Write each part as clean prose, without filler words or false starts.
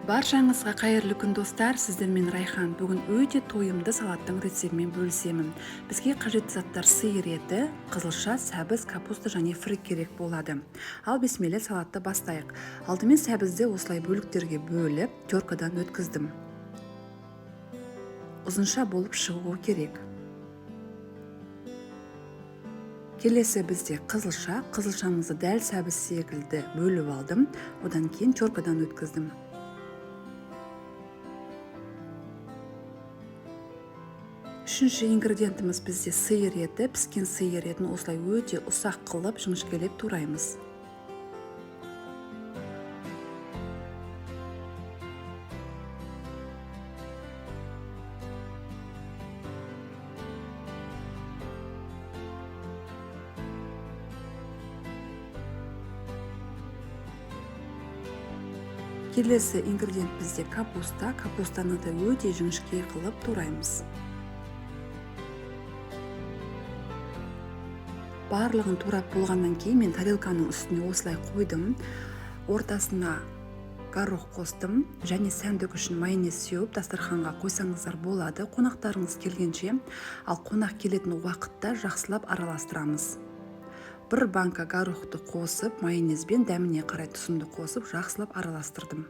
Баршаңызға қайырлы күн, достар! Сіздермен Райхан. Бүгін өте тойымды салаттың рецептімен бөлісемін. Бізге қажетті заттар: сиыр еті, қызылша, сәбіз, капуста және фри керек болады. Ал бисмилля, салатты бастайық. Алдымен сәбізді осылай бөліктерге бөліп, теркадан өткіздім. Ұзынша болып шығуы керек. Келесі бізде қызылша. Қызылшамызды дәл сәбіз секілді бөліп алдым. Одан кейін теркадан өткіздім. Үшінші ингредиентіміз бізде сиыр еті. Піскен сиыр етін осылай өте ұсақ қылып, жіңішкелеп тураймыз. Келесі ингредиент бізде капуста. Капустаны да өте жіңішке қылып тураймыз. Барлығын турап болғаннан кейін мен тарелканың үстіне осылай қойдым. Ортасына горох қостым және сәндік үшін майонез сеуіп, дастарханға қойсаңыздар болады қонақтарыңыз келгенше. Ал қонақ келетін уақытта жақсылап араластырамыз. Бір банка горохты қосып, майонезбен дәміне қарай тұзымды қосып, жақсылап араластырдым.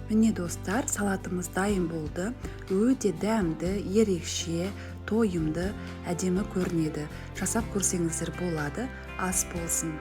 Міне, достар, салатымыз дайын болды. Өте дәмді, ерекше, тойымды, әдемі көрінеді. Жасап көрсеңіздер болады. Ас болсын!